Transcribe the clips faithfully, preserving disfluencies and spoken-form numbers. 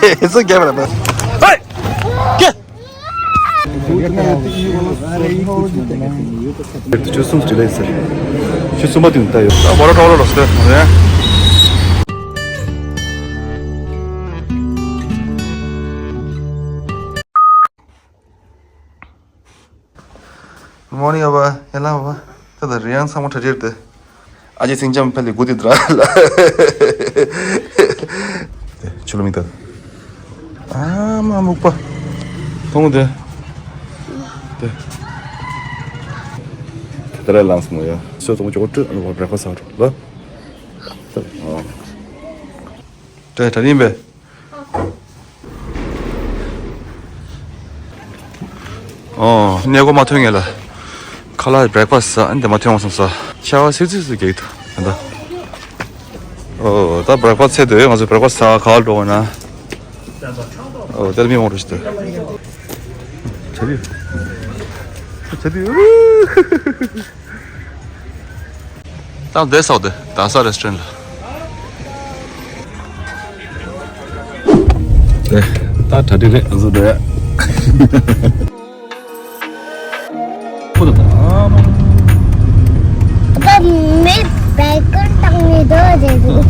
It's okay, brother. Hey! Get! ཁྱོད་གསུམ་སུ་ལས་ཟེར། ཁྱོད་གསུམ་པ་དེ་ནི་ད་ཡོད། ད་བོ་ར་ཊོ་ལོ་ལོ་སྟེ། Good morning, ཨ་ཕ། ཡ་ལ་ཨ་ཕ། ད་ད་རི་ཡང་ཚང་མ་གྲ་སྒྲིག་དེ། ཨ་ཅེ་སེང་ལྕམ་ཕལ་ལི་གུ་དེ་དྲ་ལ། ཆུ་ལོ་མི་ད། ཨ་མ་མུག་པ། ཐོང་དེ། དེ། དེ་ལ་ལངས་མོ་ཡ། སོ་ཐོང་ཅོག་ཏུ་བྷི་རེག་ཕ་སི་ཟ་རོགས་ལ། དེ། ཨ། དེ་དྲ་ཡིན་པས། ཨོ། གནས་སྒོ་མ་ཐོན་ངེས་ལ། ཁ་ལག་བྷི་རེག་ཕ་སི་ཟ་འདི་མ་ཐོན་འོང་སོང་ས། ཆ་བ་སིག་སིག་སིག་རྒྱག་ཐུབ་ད། ཨོ། ད་བྷི་རེག་ཕ་སི་ཚེ་འདོད་ང་ཚོ་བྷི་རེག་ཕ་སི་ཟ་ག་ལ་འགྲོ་དགོས་ན། ཨོ། དེར་མི་མང་རུ་ཞིག་འདུག་ཆ་དུས། ཆ་དུས། ད་བསྡད་ས་འོ་དེ་ད་ས་རེ་སི་ཊོ་རན་ལ། དེ་ད་གྲ་སྒྲིག་རེད་ང་ཚོ་འགྲོ་ཡ། ཁོ་ད་ད་ཨ་མ། ད་མི་བེ་ཀར་བཏང་ནས་འགྲོ་རེད་འདུག་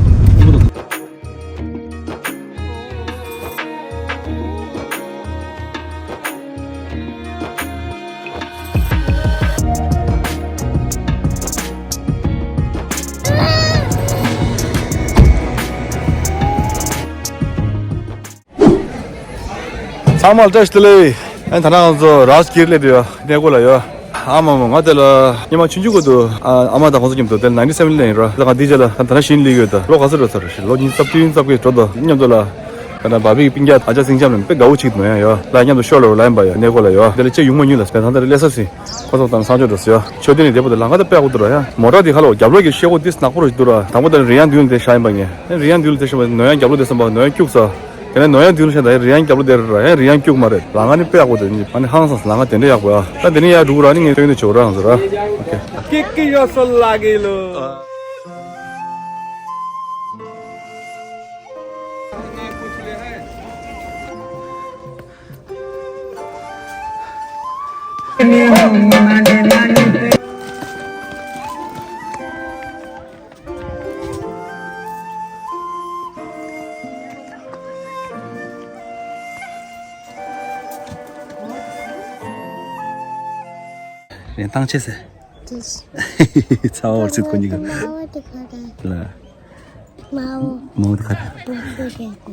ཚང་མ་ལ་བཀྲ་ཤིས་བདེ་ལེགས། ཨ་ནི་ད་ནང་ང་ཚོ་རཱཇ་གིར་སླེབས་ཡོད། གནས་སྐོར་ལ་ཡོད། ཨ་མ་མ་ང་དེ་ལ་སྔོན་མ་ཆུང་ཆུང་སྐབས་དུ་ཨ་ཨ་མ་དང་ཁོང་ཚོ་མཉམ་དུ་དེ་ལ་ནའིན་ཊི་སེ་ཝེན་ལ་ཡིན་ར། ལ་ང་འདི་རྗེས་ལ་ད་ད་ནང་བཞིན་སླེབས་ཡོད། ད་ལོ་ག་ཚོད་འགྲོ་ཚར་རེད། ལོ་ཉི་ཤུ་རྩ་བདུན་རྩ་བརྒྱད་འགྲོ་འདུག་མཉམ་དུ་ལ་ད་ནང་བ་བི་གི་སྤུན་ཀྱག་ཨ་ཅག་སེང་ལྕམ་ལ་དཔེ་དགའ་བོ་ཅིག་འདུག་ཡ་ཡོད། ལ་མཉམ་དུ་ཤོ་ལོ་ལ་ཡིན་པ་ཡོད། གནས་སྐོར་ལ་ཡོད། དེ་ལ་ཅེ་ཡུང་མ་ཉུལ་ལ་སྤེན་ཐང་དེ་ལ་སླེབས་ས་སི་ཁོ་ཚོ་དང་སང་ཆོག་འགྲོ་སི་ཡོད། ཆོས་ལྡན་ནི་དེ་པོ་དེ་ལ་ང་ད་དཔེ་ཨ་ཁུ་འདུག་ར་ཡ། མོ་ཊ་དེ་ཁ་ལོ་རྒྱབ་ལོགས་ཀྱི་ཤེལ་སྒོ་དེ་ནག་པོ་རུ་འདུག་ར། དང་པོ་དེ་རི་ཡང་མདུན་ལ་དེ་བཞག་ཡིན་པ་ངས། རི་ཡང་མདུན་ལ་དེ་བཞག་པ་ནོར་ཡང་རྒྱབ་ལོགས་དེ་སོང་པ་ནོར་ཡང་སྐྱུག་ས། དེ་ནས་ནོར་ཡང་མདུན་ལ་བཞག་ད་རི་ཡང་རྒྱབ་ལོགས་དེ་ར་ཡང་རི་ཡང་སྐྱུག་མ་རེད། ལ་ང་ནི་དཔེ་ཡག་པོ་དེ་ཨ་ནི་ཧང་སངས་ལ་ང་དེ་འདྲ་ཡག་པོ་ཡ། ད་དེ་ནས་ཡར་འགྲོ་གི་ར་ནི་ངས་སྟོན་ནས་བྱོས་ར་ང་ཚོ་ར། ཨོ་ཁེ། ཀི་ཀི་ཡོ་སོ་ལ་གི་ལོ། རེན་ཐང་ཆེ་སེ། ཅེས། ཚ་བ་བར་སྲིད་ཁོ་གཉིས་ཀ་མ་འོ་དེ་ག་རེད། ལ། མ་འོ། མ་འོ་དེ་ག་རེད། མ་འོ་དེ་ག་རེད།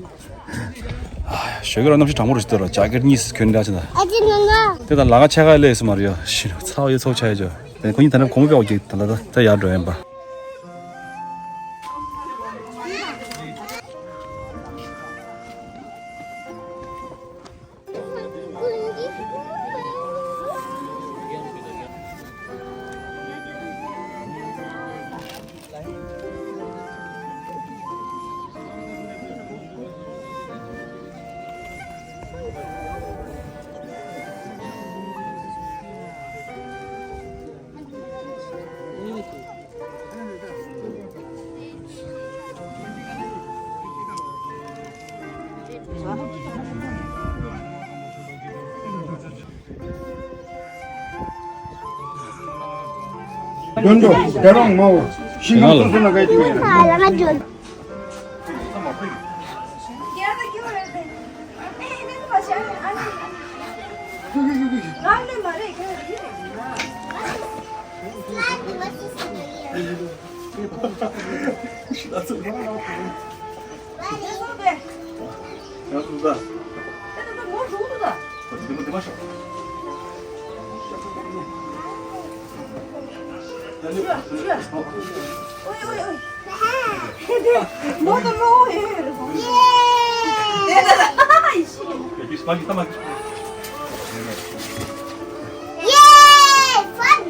ཞོགས་ཀྱི་ར་གནམ་གཤིས་གྲང་མོ་རུ་ཞིག་འདུག་ར། ཇ་ཀེ་ཊི་གཉིས་གོན་འདྲ་ཆེ་ན། ཨ་ཅེ་ང་ང་། དེ་དང་ལ་ང་ཆ་ག་ལས་སུ་མ་རེད་ཡ། ཞི་རུ་ཚ་བ་ཡོད་ཚོགས་ཆ་ཡོད་ཅོ། དེ་ཁོ་གཉིས་ད་ནས་གོང་མོ་པའི་འོག་གི་ད་ལ་ད་ད་ཡར་འགྲོ་ཡིན་པ། དོན་དུ་དེ་རང་མའོ་ཤིང་ཁམས་སོ་སོ་ན་ག་ཡི་དེ་ཡིན། Yay! Fun!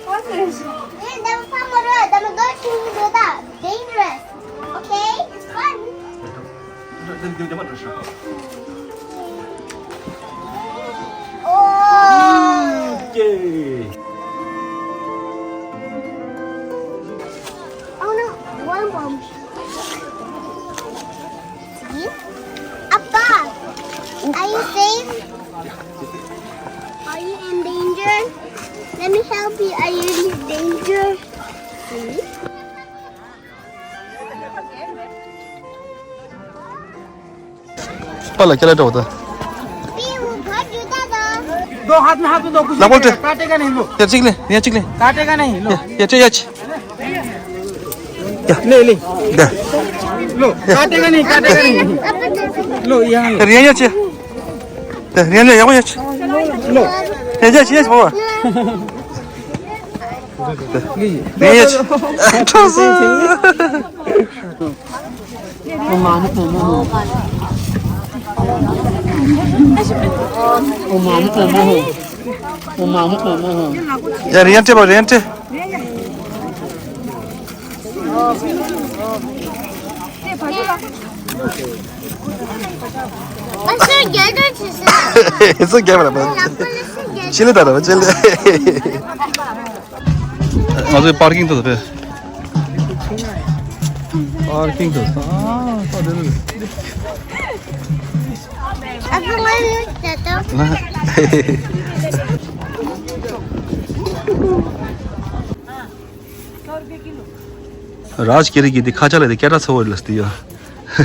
Fun is. We'll never come around. I'm going to do that. Dangerous. Okay? It's fun. Oh. Okay. Oh no, one bomb. See? Are you safe? Are you in danger? Let me help you. Are you in danger? पहला क्या लेटा होता? दो हाथ में हाथ में दो, कुछ नहीं करेगा, काटेगा नहीं लो। या चिकले, या चिकले। काटेगा नहीं लो। या चे या चे। ले ले। लो, काटेगा नहीं, काटेगा नहीं। लो, यहाँ लो। रिया या चे। रिया या या चे। लो। या या चे बाबा। रिया या चे। या रिया चे बाबा, रिया चे। It's okay, man. Chill it out, chill it. ང་ཚོའི་པར་ཀིང་དུ་རེད། པར་ཀིང་དུ་ཨ་ད་དེ་རེད། རཱཇ་ཀེ་རི་གི་དེ་ཁ་ཆ་ལ་དེ་སྐད་གྲགས་ཚ་བོ་རེད་ལ་སྟེ་ཡ། ཧེ།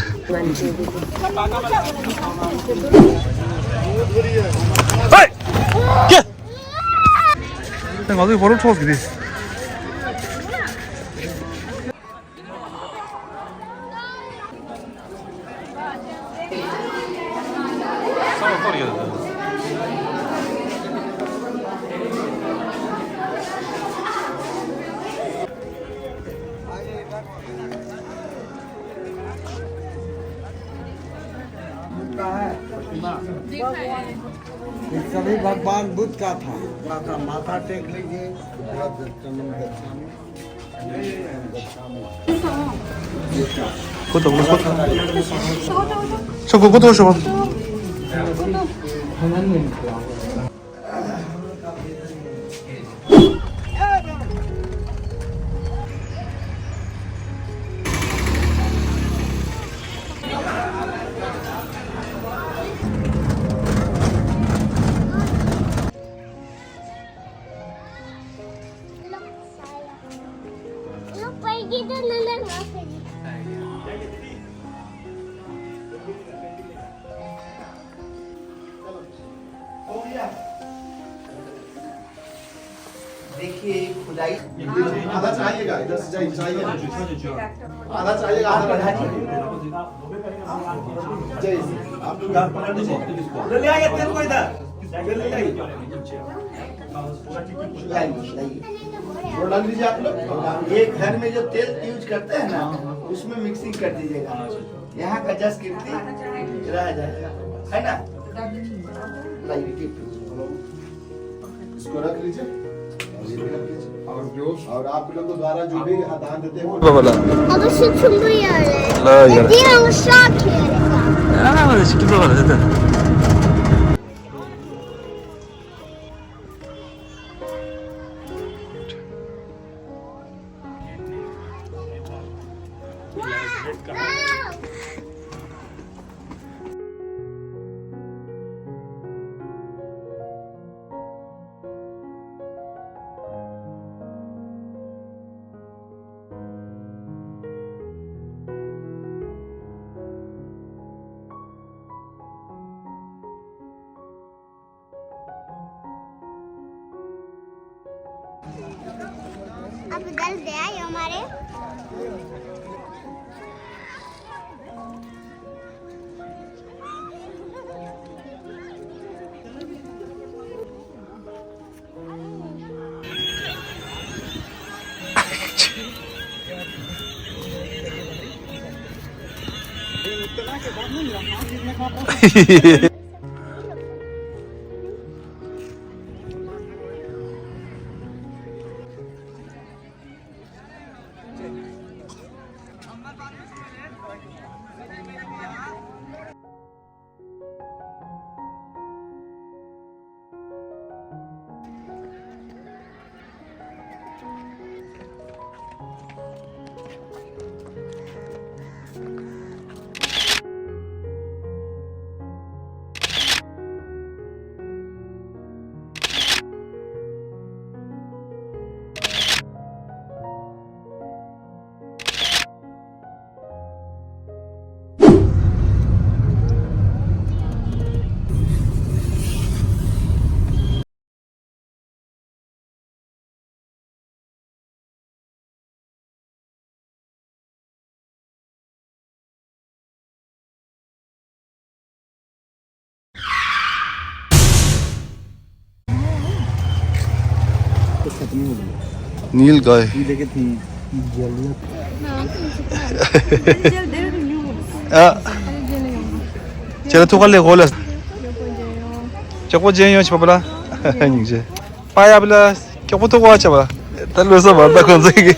ཀེ། ང་ཚོའི་བོ་རོ་ཁྲོག་གི་རེད། ये सभी भगवान बुद्ध का था। माथा, माथा टेक लीजिए। देखिए खुदाई। आधा चाहिएगा, इधर से चाहिए, चाहिए। आधा चाहिएगा, आधा रखा चाहिए। चाहिए। आप लोग ले आइए तेल को इधर। ले आइए। लाइए, लाइए। वो डाल दीजिए आप लोग। ये घर में जो तेल यूज़ करते हैं ना, उसमें मिक्सिंग कर दीजिएगा। यहाँ का जस कीमती रह जाएगा, है ना? लाइए, कीप। इसको रख लीजिए। और ये भी रख लीजिए। और जो, और आप लोग को द्वारा जो भी दान देते हैं, वो अब शिक्षण भी आ रहे हैं। لا، يا. دي مشاكل. لا، لا، لا، شو كده ولا ده؟ अब डाल दे आयो हमारे। नील गाय। हाँ। चलो, तू कर ले, खोल। चको जे यो छपला। नीचे। पाया बला। क्या को तो को अच्छा बा। तल वैसा बंदा कौन सा के।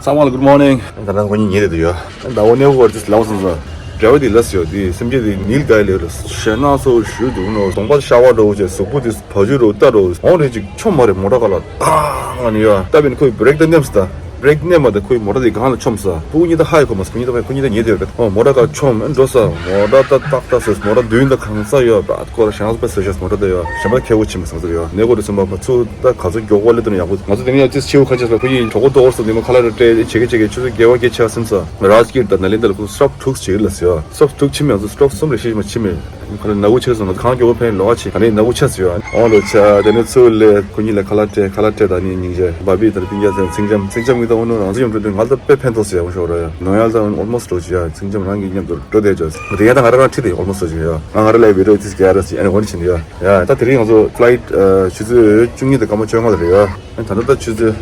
ཚང་མ་ལ་good morning། ད་ནང་ཁོ་གཉིས་ཉལ་བསྡད་ཡོད། ད་འོ་ནས་ཧོར་དུ་ལངས་སོང་ཙང་། འབྲེལ་བ་དེ་ལས་ཡོད་དེ་སེམས་ཅན་དེ་ནིལ་ག་ལེ་རུ་ཞེ་ན་སོ་ཞུ་འདུག་ནོ། གདོང་པ་ཤ་བ་འགྲོ་བྱས་གཟུགས་པོ་དེ་བ་ཇུ་རུ་ལྟ་རུ་འོང་རེ་ཅིག་མཆོང་མ་རེ་མོ་ཊ་ཁ་ལ་ཏང་ནི་ཡོད། ད་བིན་ཁོས་བྷི་རེག་ད་ནེམ་སི་ད་བྷི་རེག་ནེམ་མ་ད་ཁོས་མོ་ཊ་དེ་སྒང་ལ་མཆོངས་ས། ཕྲུ་གུ་གཉིས་ད་ཧ་ཡི་གོ་མ་སོང་། ཕྲུ་གུ་གཉིས་ད་ཕ་ཁོ་གཉིས་ད་ཉལ་བསྡད་ཡོད་པས། ཨོ་མོ་ཊ་ཁ་མཆོངས་ཨ་འགྲོ་ས་མོ་ཊ་ད་ཏག་ཏག་སོ་མོ་ཊ་མདུན་ད་གང་ས་ཡོད་པ། ཁོ་ལ་ཞང་པ་སེ་ཤ་མོ་ཊ་དེ་ཡོད། ཞང་པ་ཁེ་བོ་ཆེ་མ་སང་ཟེར་ཡོད། ནེ་གོ་རེ་སུམ་པ་པ་ཚུ་ད་ག་ཚོད་མགྱོགས་པོ་སླེབས་དུས་ན་ཡག་པོ། ང་ཚོ་དེ་ནས་ཡང་ཅིས་ཆེའུ་ཁ་ཆེ་ས་ཁོ་ཡིན་གྲོགས་པོ་ཏོག་ས་ནི་མ་ཁ་ལ་རེ་སྤྲད་ཆེ་གེ་ཆེ་གེ་ཆུ་ཚོད་བརྒྱད་པ་བརྒྱད་ཆ་སིམ་ས་རཱཇ་ཀིར་ད་ན་ལེན་ད་ལ་ཁོ་སྲོབ་དྲུག་བྱེད་ལ་ཟེར་ཡོད། སྲོབ་དྲུག་ཆི་མེད་ང་ཚོ་སྲོབ་གསུམ་རེ་ཤེས་མ་ཆི་མེད། ཁ་ལ་ན་གུ་ཆེ་སོང་། ང་ཚོ་གང་མགྱོགས་པོ་ཕན་ལོག་ཆེ་ག་ནས་ན་གུ་ཆེ་ཟེར་ཡོད། ཨོ་ལོ་ཆ་དེ་ནས་ཚུར་ལས་ཁོ་གཉིས་ལ་ཁ་ལ་སྤྲད་ཁ་ལ་སྤྲད་ད་ནི་སྙིང་རྗེ་བ་བི་ད་ལ་པིན་རྒྱ་ཚན་ཚིང་ལྕམ་ཚིང་ལྕམ་གཉིས་ད་འོ་ནོ་རང་ཚོ་ཡོང་འགྲོ་དུས་ང་ཚོ་དཔེ་ཕན་ཐོགས་ཟེར་ཡག་པོ་ཤོར་ར་ཡོད། ནོ་ཡལ་ད་ཨོལ་མོ་སི་ཊི་འགྲོ་ཆེ་ཡ། ཚིང་ལྕམ་རང་གི་མཉམ་དུ་འགྲོ་བསྡད་ཅོ། དེ་ཡང་ད་ང་རང་རང་ཁྲིད་དེ་ཨོལ་མོ་སི་ཊི་ཆེ་ཡ། ང་ང་རང་ལ་བི་ཌི་ཡོ་ཏིས་རྒྱ་ར་སི་ཨ་ནི་འོ་ནི་ཆེ་ནི་ཡ། ཡ་ད་དེ་རིང་ང་ཚོ་ཕ་ལའིཊ་ཆུ་ཚོད་བཅུ་གཉིས་དང་སྐར་མ་བཅོ་ལྔ་ལ་རེད་ཡ། ཨ་ནི་ད་ལྟ་ད་ཆུ་ཚོད་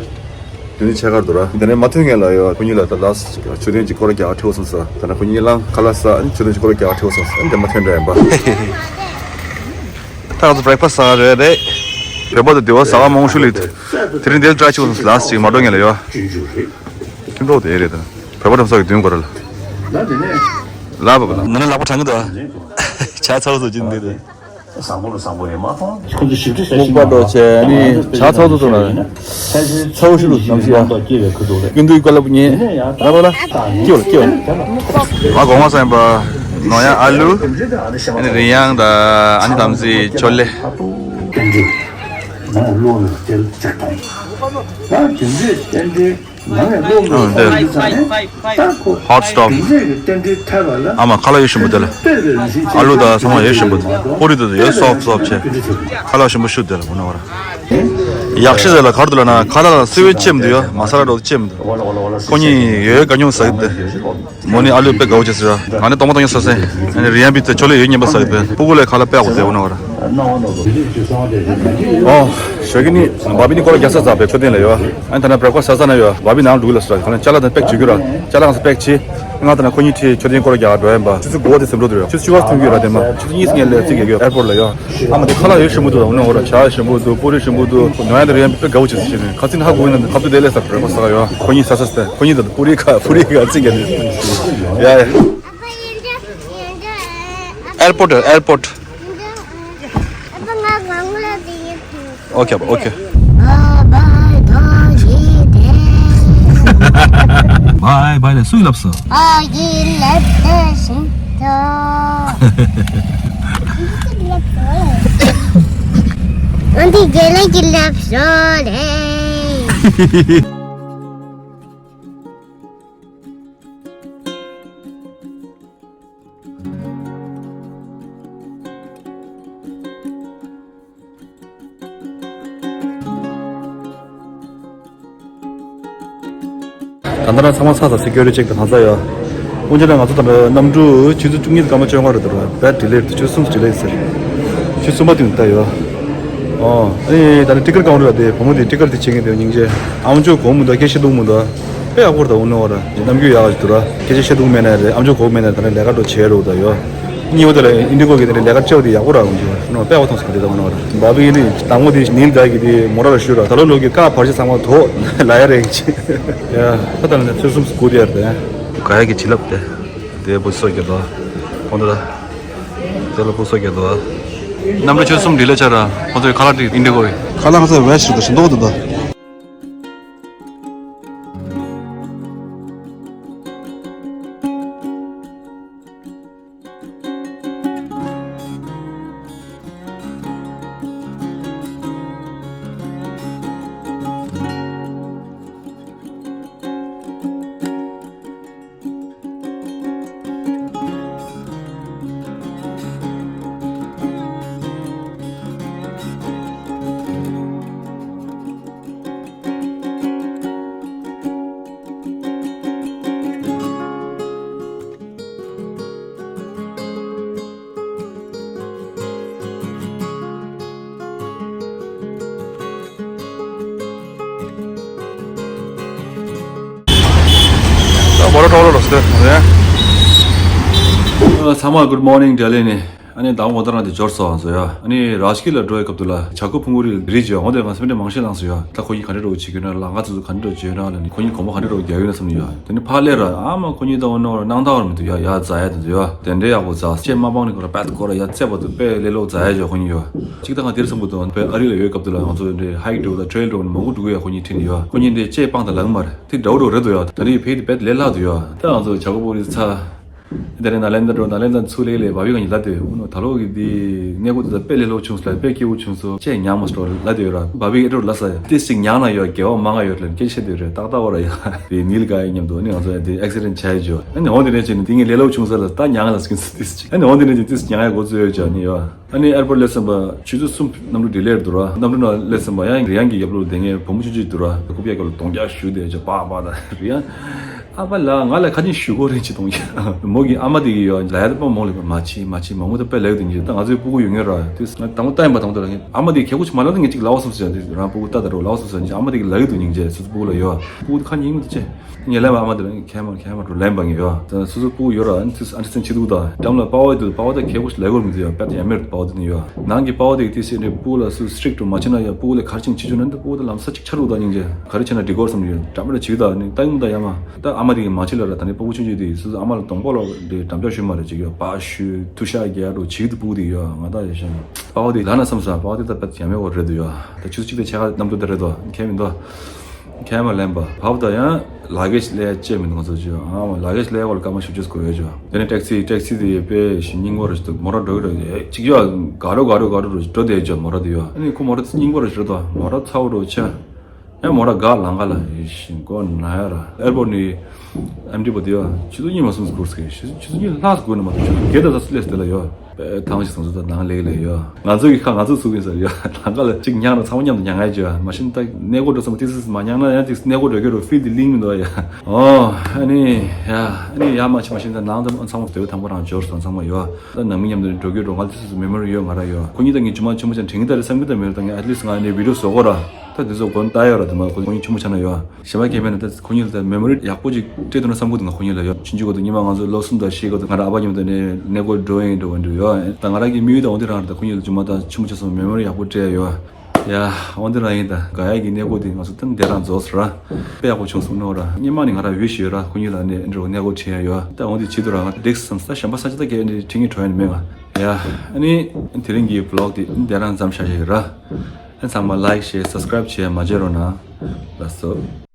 བདུན་ཕྱེད་ཀར་འདུག་ར། དེ་ནས་མ་ཐོན་ངེས་ལ་ཡོད། ཁོ་གཉིས་ལ་ད་ལ་མཆོད་རྟེན་གྱི་སྐོར་རྒྱག་ཁྲིད་སོང་ས། ད་ནི་ཁོ་གཉིས་ལ་ཁ་ལག་ཟ། ཨ་ནི་མཆོད་རྟེན་གྱི་སྐོར་རྒྱག་ཁྲིད་སོང་ས། ཨ་ནི་དེ་མ་ཐོན་འདྲ་ཡིན་པ། ད་ང་ཚོ་བྷི་རེག་ཕ་སི་ཟ་ག་རེད་རེད། བོད་པ་དང་དེ་བ་ཟ་ག་མང་ཤོས་ལི། དེ་རིང་དེ་ལ་ཏྲ་ཆུ་ལ་སི་ཅིག་མ་འགྲོ་ངེས་ལ་ཡོད། ཁྱིམ་གྲོགས་དེ་རེད་ད། བོད་པ་དང་ས་གི་དུས་འགོར་ལ། ལ་དེ་ནས། ལ་བ་བ་ལ། ན་ན་ལག་པ་དྲང་གི་འདུག་ཆ་ཚ་བོ་བཟོ་གྱིན་འདུག་དེ། བཟང་པོ་ལ་བཟང་པོ་ཡིན་མ་མཐོང་། ཁོ་ཚོ་ཞིབ་ཕྲ་བྱ་ཤེས་མ་རེད། ཨ་ནི་ཇ་ཚ་བོ་བཟོ་ན་ཚ་བོ་ཤི་ལུགས་ནམ་ཞིག་ཡ། སྐྱོན་འདུག་ག་ལབ་ཉེ། ང་ལ་སྐྱོ་སྐྱོ། ང་གོང་མ་སེམས་པ་ནོ་ཡ་ཨ་ལུ། ཨ་ནི་རི་ཡང་ད་ཨ་ནི་དམ་སྲི་ཆོ་ལེ། རྟེན་འབྲེལ། ང་ལ་བློ་ལ་སྐྱེལ་བྱ་དང་། ད་དེ་འདྲའི་རྟེན་འབྲེལ། ང་ལ་བློ་ལ་ཨང་། སྐྱེལ་ཙང་ནི། ད་ཁོ། Hot stove། དེ་འདྲའི་རྟེན་འབྲེལ་ཐར་བ་ལ། ཨ་མ་ཁ་ལག་ཡོད་ཞིམ་པོ་དེ་ལ། ཨ་ལུ་དང་ཚང་མ་ཡོད་ཞིམ་པོ། པུ་རི་དེ་ཚོ་ཡོད་སོབ་སོབ་བྱས། ཁ་ལག་ཞིམ་པོ་ཤུ་དེ་ལ་འོ་ན་བར། ཡག་ཤི་ཟེར་ལ་གར་དུ་ལ་ན་ཁ་ལག་ལ་སི་ཝེ་ཅེམ་དུ་ཡོད་མ་ས་ར་རོ་ཅེམ་དུ། ཁོ་གཉིས་ཡོད་ག་ཉུང་ཟ་གི་དེ། མོ་ནི་ཨ་ལུ་དཔེ་དགའ་བོ་བྱེད་ཟེར། ང་ནི་སྟོང་པ་སྟོང་ཉིད་ས་སེ། ཨ་ནི་རི་ཡང་པི་ཚོ་ཆོ་ལེ་ཡོད་ཉན་པ་ཟ་གི་དེ། སྤུ་གུ་ལ་ཁ་ལག་དཔེ་དགའ་བོ་དེ་འོ་ན་བར། ཨོ། ཞོགས་ཀྱི་ནི་བ་བི་ནི་སྐོར་རྒྱག་ས་ཙམ་པའི་མཆོད་རྟེན་ལ་ཡོད། ཨ་ནི་ད་ནི་བྲེག་ཕ་སི་ཟ་ས་ན་ཡོད་བ་བི་ནང་འགྲོ་གི་ལ་ཟེར། ག་ལ་ཅ་ལག་དང་པེག་བྱེད་རྒྱུ་ར། ཅ་ལག་ང་ཚོ་པེག་བྱེད། ང་ད་ནི་ཁོ་གཉིས་ཁྲིད་མཆོད་རྟེན་སྐོར་རྒྱག་འགྲོ་ཡིན་པ། ཆུ་ཚོད་དགུ་པ་དེ་ཟིན་འགྲོ་དུ་ཡོད། ཆུ་ཚོད་བཅུ་པ་ཐོན་གྱི་ཡོད་ར། དེ་མ་ཆུ་ཚོད་གཉིས་ངས་ལས་རྩིས་རྒྱག་གི་ཡོད། ཨེར་པོར་ལ་ཡོད། ཨ་མ་དེ་ཁ་ལག་ཡོད་ཞིམ་པོ་འདུག་འོ་ན་འོ་ར་ཇ་ཞིམ་པོ་འདུག་པུ་རི་ཞིམ་པོ་འདུག་ནོ་ཡ་དེ་རེད་དཔེ་དགའ་བོ་བྱེད་ཟེར་ནས་ཁ་ཚིག་ཧ་གོ་ཡིན་ན་ཁ་ཐུག་དེ་ལས་ས་བྲེག་ཕ་སི་ཟ་ག་ཡོད། ཁོ་གཉིས་ཟ་ས་སྟེ་ཁོ་གཉིས་ད་པུ་རི་ཁ་པུ་རི་ཁ་རྩིས་རྒྱག་ནས། ཡ་ཡ། ཨེར་པོར་ཨེར་པོར། ཨོ་ཁེ་ཨོ་ཁེ། བའི་བའི་ལ་སུས་ལབ་སོང་། ཨ་ཡི་ལབ་ད་ཤིང་ཏོ། ཨ་འདི་རྒྱལ་ལ་གི་ལབ་སོང་རེད། ད་ལྟ་རང་ཚང་མ་ཚར་ཚར་སི་ཀུ་རི་ཊི་ཅེག་དང་གང་ཚར་ཡོད། འོན་ཀྱང་ང་ཚོ་ད་ལྟ་གནམ་གྲུ་ཆུ་ཚོད་བཅུ་གཉིས་སྐར་མ་བཅོ་ལྔ་རེད་འདུག་ར། བེད་ཌི་ལེ་ཆུ་ཚོད་གསུམ་ཌི་ལེ་ཟེར། ཆུ་ཚོད་གསུམ་པ་དེ་ནས་ད་ཡོད། ཨོ། ཨ་ནི་ད་ནི་ཊི་ཀེ་ཊི་གང་རེད་ལ་དེ་བུ་མོ་དེ་ཊི་ཀེ་ཊི་དེ་བྱེད་མཁན་དེ་སྙིང་རྗེ། ཨམ་ཅོག་གོ་མི་འདུག་སྐད་ཆ་འདུག་མི་འདུག་དཔེ་ཡག་པོ་རེད་ད། འོ་ན་འོ་ར་ནམ་རྒྱུན་ཡག་ཅིག་འདུག་ར། སྐད་ཆ་བཤད་འདུག་མེད་ན་རེད། ཨམ་ཅོག་གོ་མེད་ན་ད་ནི་ལས་ཀ་འགྲོ་བྱས་རོགས་ད་ཡོད། གཉིས་པ་དེ་ལ་ཨིན་ཌི་གོ་གི་དེ་ནི་ལས་ཀ་བྱེད་པ་དེ་ཡག་པོ་ར། འོ་ན་དཔེ་ཡག་པོ་མཐོང་སོང་དེ་ད་འོ་ན་འོ་ར། བ་བི་ནི་དང་པོ་དེ་ནིལ་ག་གི་དེ་མོ་ར་ལ་ཞུ་ར། ད་ལོ་ལོ་གི་ཀ་བར་ཆ་ཚང་མ་དོ་ལ་ཡ་རེད་ཅི། ཡ་ད་ད་ནི་ཚོད་གསུམ་སྐུ་དེ་ཡར་དེ། ག་ཡ་གི་བྱིན་རླབས་དེ། དེ་བུ་སོ་གི་དོ། ཁོང་ཚོ་ད། དེ་ལ་བུ་སོ་གི་དོ། གནམ་གྲུ་ཆུ་ཚོད་གསུམ་ཌི་ལེ་ཆགས་ར། ཁོང་ཚོའི་ཁ་ལག་དེ་ཨིན་ཌི་གོ་ཡི། ཁ་ལག་ང་ཚོ་བེད་ཞིག་ཏུ་ཞིག་འདོག་ཏུ་འདུག་མོ་ར་ཊོ་རོ་རོ་སྟེ་རེད། ཚང་མ་good morning ལྡི་ལི་ནས། ཨ་ནི་དང་པོ་ད་རང་དེ་འབྱོར་སོང་ཟེར་ཡ། ཨ་ནི་ར་ཤི་ལ་འགྲོ་བའི་སྐབས་དུ་ལ་བྱ་རྒོད་ཕུང་པོ་རི་རི་བྱོས་འོང་དེ་ང་སེམས་ཁྲལ་མང་ཤས་ལངས་སོང་ཡ། ད་ཁོ་གཉིས་ག་འདྲ་འགྲོ་བྱེད་ཀྱི་ན་ལ་ང་ཚོ་ག་འདྲ་འགྲོ་བྱེད་ན་ལ་ནི་ཁོ་གཉིས་གོམ་པ་ག་འདྲ་འགྲོ་རྒྱག་ཡོད་ན་བསམ་ནི་ཡ། དེ་ནི་ཕར་སླེབས་ར་ཨ་མ་ཁོ་གཉིས་ད་འོ་ནོ་ར་སྣང་དག་བར་མི་འདུག་ཡ། ཡ་རྫ་ཡ་དེ་འདུག་ཡ། དེ་འདྲའི་ཡག་པོ་རྫ་ལྕེ་མ་སྤང་ནི་ཁོ་ར་བད་ཁོ་ར་ཡ་རྩེ་བ་དུ་དཔེ་ལེ་ལོ་རྫ་ཡ་བྱོས་ཁོ་གཉིས་ཡ། གཅིག་ད་ང་དེར་བསམ་གི་འདུག་བོད་ཨ་རི་ལ་ཡོད་སྐབས་དུ་ལ་ང་ཚོ་འདྲའི་ཧའིཀ་འགྲོ་དང་ཊྲེལ་འགྲོ་ནི་མང་པོ་འགྲོ་གི་ཡ། ཁོ་གཉིས་འདྲའི་ལྕེ་སྤང་དང་ལག་མ་རེད། དེ་འདྲ་བོ་འགྲོ་རེད་འདུག་ཡ། ད་རེས་ཕེ་དེ་བེད་ལས་སླ་འདུག་ཡ། ད་ང་ཚོ་བྱ་རྒོད་ཕུང་པོ་རི་ཚ། དེ་ནས་ནཱ་ལེནྡྲ་འགྲོ། ནཱ་ལེནྡྲ་ཚུར་སླེབས་ལས་བྷ་བྷི་ག་ཉིད་ལབ་དེ་འུ་ནོ་ད་ལོ་གི་འདི་གནས་སྐོར་དེ་ཚ་དཔེ་ལས་སླ་བོ་བྱུང་སོང་ལབ། དཔེ་སྐྱིད་པོ་བྱུང་སོང་ཅེས་ཉག་མ་སོ་ལབ་དེ་ཡོད་ར། བྷ་བྷི་ཨེ་འགྲོ་ལ་ས་ཏིས་ཅིག་ཉག་ན་ཡོད་དགེ་བ་མང་ང་ཡོད་ལབ་སྐད་ཆ་དེ་རེད། ཏག་ཏག་བ་ར་ཡ། དེ་ནིལ་ག་ཡ་མཉམ་དུ་ནི་ང་ཚོ་ཡ་དེ་ཨེག་སི་ཌེན་ཊི་བྱས་ཡོད། ཨ་ནི་འོང་དེ་ནས་ཅི་ནི་དེ་ངས་ལས་སླ་བོ་བྱུང་ས་ལ་ད་ཉག་ང་ལ་སྐྱིད་སོང་ཏིས་ཅིག། ཨ་ནི་འོང་དེ་ནས་ཅི་ཏིས་ཉག་ཡ་འགོ་བཙུགས་ཡོད་ཅག་ནི་ཡོད། ཨ་ནི་ཨེར་པོར་ཊི་སླེབས་ཙམ་པ་ཆུ་ཚོད་གསུམ་གནམ་གྲུ་ཌི་ལེ་འདུག་ར། གནམ་གྲུ་ནང་སླེབས་ཙམ་པ་ཡང་རི་ཡང་གི་རྒྱབ་ལོགས་ལ་བསྡད་མཁན་བུ་མོ་ཆུང་ཆུང་འདུག་ར། རྐུབ་བཀྱག་རྒྱབ་ལ་གདོང་བཀྱག་གཞུས་བསྡད་ཅག་པག་པག་ད་རི་ཡང་། ཨ་ཕ་ལགས་ང་ལ་ཁ་ཆེམས་ཞུ་དགོས་རེད་ཅེས་གདོང་བཀྱག་མོ་གི་ཨ་མ་དེ་གི་ཡོད་ལ་ཡ་ད་པ་མོ་ལ་མ་བྱེད་མ་བྱེད་མ་མོ་ད་དཔེ་ལེགས་དེ་ཉིད་ད་ང་ཚོའི་སྤུ་གུ་ཡོད་ངེས་ར། དུས་ང་དང་པོ་ལྟ་ཡིན་པ་དང་པོ་ད་ལ་ངས་ཨ་མ་དེ་གི་ཁེ་གུ་ཆི་མ་ལབ་ན་ངས་ཅིག་ལབ་བསམ་སོང་། དེ་རང་སྤུ་གུ་ལྟ་ད་རོགས་ལབ་བསམ་སོང་། ཨ་མ་དེ་གི་ལབ་ཡོད་དུ་སྙིང་རྗེ་སོ་སོ་སྤུ་གུ་ལ་ཡོད། སྤུ་གུ་ཁ་ཉིན་མོ་དེ་ཅེ། ངས་ལན་པ་ཨ་མ་དེ་ལ་ཁྱད་མ་ཁྱད་མ་འགྲོ་ལན་པ་ངས་ཡོད། ད་སོ་སོ་སྤུ་གུ་ཡོད་ར་ཨ་ནི་ཚིག་ཨ་འདྲ་སེམས་ཆེ་འདུག་ད་འགྲམ་ལ་པ་ཝ་དེ་པ་ཝ་ད་ཁེ་གུ་ཞིག་ལས་གོ་མི་འདུག་ཡ། དཔེ་ད་ཡ་མེར་པ་ཝ་དེ་ནི་ཡོད། ནང་གི་པ་ཝ་དེ་གི་ཏི་སེ་འདྲ་སྤུ་གུ་ལ་སུ་སི་ཊིག་འགྲོ་མ་བྱེད་ན་ཡ། སྤུ་གུ་ལ་ག་རེ་ཆེན་ཆེ་ཆུ་ན་འདི་སྤུ་གུ་ད་ལམ་ས་གཅིག་ཆ་རུག་ད་སྙིང་རྗེ། ག་རེ་བྱེད་ན་འགྲིག་གོ་བསམ་ཡོད། འདྲ་མི་འདྲ་བྱེད་ད་ནི་ད་ཡོང་ད་ཡ་མ་ད་ཨ་མ་དེ་གི་མ་བྱེད་ལ་ར། ད་ནི་སྤུ་གུ་ཆུང་ཆུང་དེ་སུ་སུ་ཨ་མ་ལ་གདོང་པོ་ལོ་དེ་འགྲམ་ལྕག་ཞུ་མ་རེད་ཅིག་ཡོད། པ་ཞུ་ཐུ་ཤ་རྒྱ་འགྲོ་བྱེད་དུ་སྤུ་གུ་དེ་ཡོད། ང་ད་ཡ་ཤ་པ་ཝ་དེ་ལ་ན་བསམ་ས་པ་ཝ་དེ་ད་དཔེ་ད་ཡ་མེར་བ་རེད་འདུག་ཡ། ད་ཆུ་ཚོད་གཅིག་དང་ཕྱེད་ཀ་གནམ་གྲུ་ད་རེད་དོ་ཁྱད་མི་འདུག་ཁྱད་མ་ལེན་པ། བབ་ད་ཡང་ལ་གེ་ཇི་ལས་བཅད་མི་འདུག་ང་ཚོ་ཅི་ཨ་མ་ལ་གེ་ཇི་ལས་སྐོར་ལ་སྐར་མ་བཞི་བཅུ་སྐོར་ཡོད་ཅོ། དེ་ནས་ཊེག་སི་ཊེག་སི་དེ་དཔེ་ཞིག་སྙིང་པོ་རེ་ཞིག་འདུག་མོ་ར་འགྲོ་གི་རེད་ཅིག་ཡོད། ག་རོ་ག་རོ་ག་རོ་རུ་འགྲོ་བསྡད་ཅོ་མོ་ར་དེ་ཡོད། ཨ་ནི་ཁོ་མོ་ར་སྙིང་པོ་རེ་ཞིག་རེད་དོ། མོ་ར་ཚ་བོ་རུ་ཆ་ཡང་མོ་ར་ག་ལང་ག་ལ་ཡིན་ཞིང་གོ་ན་ཡ་ར། ཨེར་པོར་ཊི་ནས་ཨེམ་ཊི་པོ་དེ་ཡོད། ཆུ་ཚོད་གཉིས་མ་སོང་སྐོར་སྐད་ཆུ་ཚོད་གཉིས་ལྷག་སྐོར་ནས་མ་གཏོགས་ཆུ་ཚོད་བརྒྱད་དང་ས་སུ་སླེབས་དེ་ལ་ཡོད། པའི་ཐང་ཞིག་སོང་ཚོད་ད་ནང་ལེགས་ལེགས་ཡོད། ང་ཚོ་གི་ཁ་ང་ཚོ་ཚུགས་ཡིན་ཟེར་ཡོད། ལང་ཀ་ལ་གཅིག་ཉག་ན་ཚང་མ་མཉམ་དུ་ཉག་ང་ཡི་བྱོས། མ་གཞི་ད་གནས་སྐོར་འགྲོ་ཚང་མ་ཏིག་སིག་མ་ཉག་ན་ཡང་ཏིག་གནས་སྐོར་འགྲོ་གི་རུ་ཕིལ་དེ་ལིང་མི་འདུག་ཡ། ཨོ་ཨ་ནི་ཡ་ཨ་ནི་ཡ་མ་ཆི་མ་གཞི་ད་ནང་ཚང་མ་ཚང་མ་དེ་བས་དང་པོ་རང་འབྱོར་སོང་ཚང་མ་ཡོད། ད་ནང་མི་མཉམ་དུ་འགྲོ་གི་འགྲོ་ང་ཏིག་སིག་མེ་མོ་རི་ཡོད་ང་ར་ཡོད། ཁོ་གཉིས་ད་ངས་ཇུ་མ་ཆེན་མོ་ཆེན་དྲན་གི་ད་རེད་བསམ་གི་ད་མེད་ར། ད་ངས་ཨེཊ་ལིསྟ་ང་ནས་བི་ཌིའོ་བཟོ་གོ་ར། ད་དེ་ཚོ་དགོན་ལྟ་ཡོད་ར། དེ་མ་ཁོ་ཁོ་གཉིས་ཆུང་མ་ཆགས་ན་ཡོད། གཞན་པ་སྐད་མེད་ན་ད་ཁོ་གཉིས་ལ་ད་མེ་མོ་རི་ཡག་པོ་ཅིག་སྤྲད་ཐུབ་ན་བསམ་གི་འདུག་ང་ཁོ་གཉིས་ལ་ཡོད། ཕྱིན་ཆད་གོ་ད་ཉི་མ་ང་ཚོ་ལོ་གསུམ་དང་ཕྱེད་ཀ་ད་ང་རང་ཨ་ཕ་མཉམ་དུ་ནས་གནས་སྐོར་འགྲོ་ཡིན་འགྲོ་འགྲོ་ཡོད། ད་ང་རང་གི་དམིགས་ཡུལ་ད་འོ་དེ་རང་རེད། ད་ཁོ་གཉིས་ལ་ཇུ་མ་ད་ཆུང་མ་ཆགས་སོང་མེ་མོ་རི་ཡག་པོ་སྤྲད་ཡོད། ཡ་འོ་དེ་རང་ཡིན། ད་ག་ཡ་གི་གནས་སྐོར་དེ་ང་ཚོ་ད་འདི་རང་རྫོགས་སོང་ར། དཔེ་ཡག་པོ་བྱུང་སོང་ནོ་ར། སྔོན་མ་ནས་ང་རང་འོས་ཤིག་ཡོད་ར། ཁོ་གཉིས་ལ་ནས་འགྲོ་གནས་སྐོར་བྱེད་ཡ་ཡོད། ད་འོ་དེ་བྱེད་དུ་ར་ང་འགྲིག་སོང་ད་གཞན་པ་ས་ཆ་ད་གས་འདི་ཁྲིད་ངེས་གྲོ་ཡ་ནི་མེད་ང་། ཡ་ཨ་ནི་དེ་རིང་གི་བི་ལོག་དེ་འདི་རང་མཚམས་བཞག་ཡ་ཡོད་ར། ཨ་ཚང་མ་ལའིཀ་ཤེར་སབ་སི་ཀ་རའིབ་བྱེད་མ་བརྗེད་རོགས་གནང་། ལགས་སོ།